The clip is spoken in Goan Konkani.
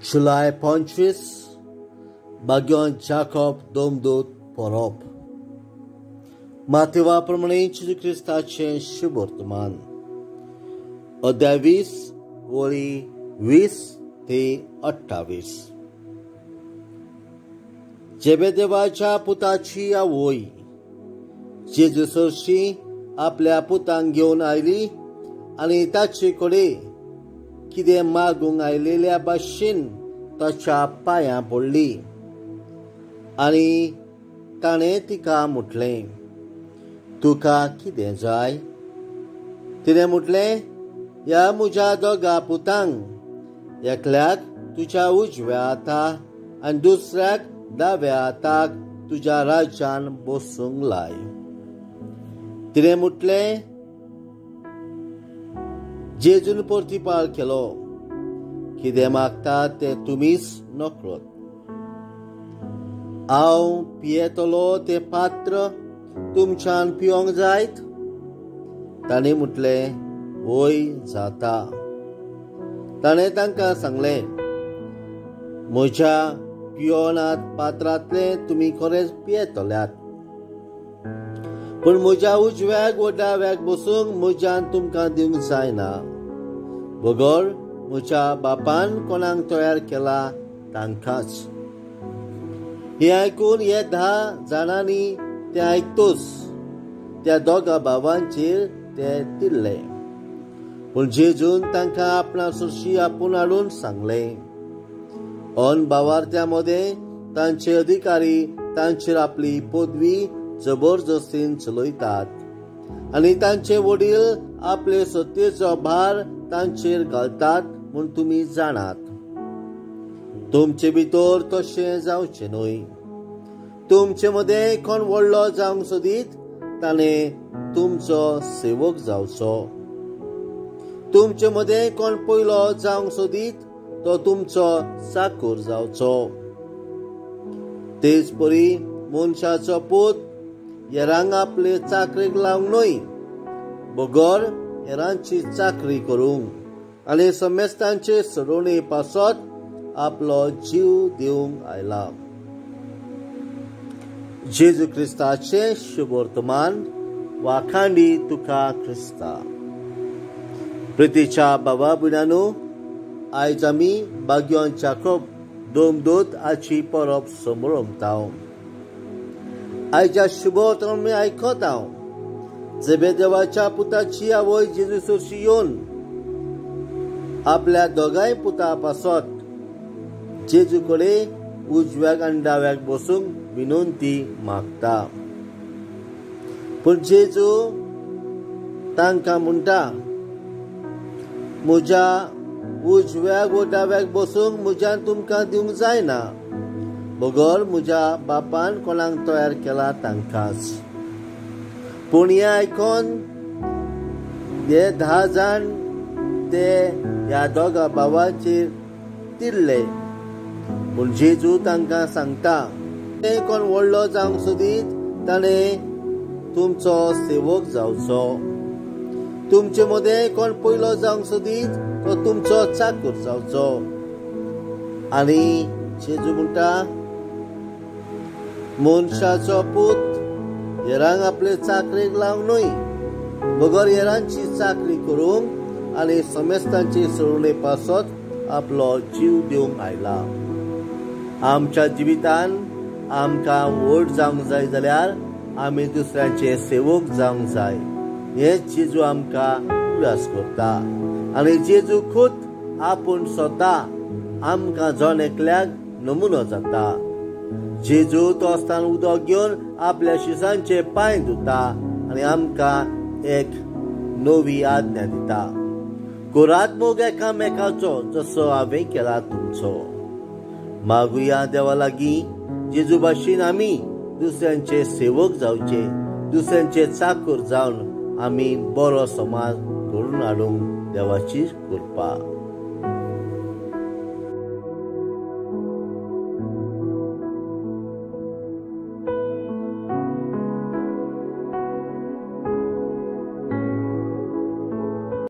जुलय 25 बाग्योन जाकोब दोमदूत परब. मातेवा प्रमाणे जेजू क्रिस्ताचें शुभवर्तमान. अध्याय 20 वळी 20 ते 28. जेबेदेवाच्या पुताची आवय जेजू सरशी आपल्या पुतांक घेवन आयली आनी ताचे कडेन कितें मागूंक आयलेल्या भाशेन ताच्या पांयां पडली आनी ताणें तिका म्हटलें, तुका कितें जाय? तिणें म्हटलें, ह्या म्हज्या दोगा पुतांक एकल्याक तुज्या उजव्या हाताक आनी दुसऱ्याक दाव्या हाताक तुज्या राज्यान बसूंक लाय. तिणें म्हटलें, जेजून प्रतिपाळ केलो, कितें मागता तें तुमीच नकळत. हांव पियेतलो तें पात्र तुमच्यान पिवंक जायत? ताणें म्हटलें, वय जाता. ताणें तांकां सांगलें, म्हज्या पियोनात पात्रांतलें तुमी खरेंच पियेतल्यात, पूण म्हज्या उजव्याक वा दाव्याक बसूंक म्हज्यान तुमकां दिवंक जायना, बगर म्हज्या बापान कोणाक तयार केला तांकांच. हें आयकून हे 10 जाणांनी तें आयकतूच त्या दोगा भावांचेर ते तिडले. पूण जेजून तांकां आपणा सरशी आपूण हाडून सांगलें, अन भावार्थ्या मदें तांचे अधिकारी तांचेर आपली पदवी जबरदस्तीन चलयतात आनी तांचे वडील आपले सत्तेचो भार तांचेर घालतात म्हूण तुमी जाणात. तुमचे भितर तशें जावचें न्हय. तुमचे मदें कोण व्हडलो जावंक सोदीत ताणें तुमचो सेवक जावचो. तुमचे मदें कोण पयलो जावंक सोदीत तो तुमचो चाकूर जावचो. तेच परी मनशाचो पूत हेरांक आपले चाकरेक लावंक न्हय, बगर हेरांची चाकरी करूंक आनी समेस्तांचे सोडोवणे पासत आपलो जीव दिवंक आयला. जेजू क्रिस्ताचें शुभवर्तमान. वाखांडी तुका क्रिस्ता. प्रितीच्या बाबा भयणांनो, आयज आमी बाग्योन जाकोब दोमदूत हाची परब समरमता. आयच्या शुभवर्तमान आमी आयकता, जेबेदेवाच्या पुताची आवय जेजू सरशी येवन आपल्या दोगांय पुता पासत जेजू कडेन उजव्याक आनी दाव्याक बसूंक विनंती मागता. पूण जेजू तांकां म्हणटा, म्हज्या उजव्याक वा दाव्याक बसूंक म्हज्यान तुमकां दिवंक जायना, बगर म्हज्या बापान कोणाक तयार केला तांकांच. पूण हें आयकून हे 10 जाण ते ह्या दोगा भावांचेर तिडले. पूण जेजू तांकां सांगता, ते कोण व्हडलो जावंक सोदीत ताणें तुमचो सेवक जावचो. तुमचे मदें कोण पयलो जावंक सोदीत तो तुमचो चाकूर जावचो. आनी जेजू म्हणटा, मनशाचो पूत हेरांक आपले चाकरेक लावंक न्हय, बगर हेरांची चाकरी करूंक आनी समेस्तांची सोडोवणे पासत आपलो जीव दिवंक आयला. आमच्या जिवितान आमकां व्हड जावंक जाय जाल्यार आमी दुसऱ्यांचे सेवक जावंक जाय. हें जेजू आमकां उगडास करता आनी जेजू खूद आपूण स्वता आमकां जण एकल्याक नमुनो जाता. जेजू तो आसतना उदक घेवन आपल्या शिसांचे पांय धुता आनी आमकां एक नवी आज्ञा दिता, करात मोग एकामेकाचो जसो हांवें केला तुमचो. मागुया देवा लागीं जेजू भाशेन आमी दुसऱ्यांचे सेवक जावचे, दुसऱ्यांचे चाकूर जावन आमी बरो समाज घडोवन हाडूंक देवाची कृपा.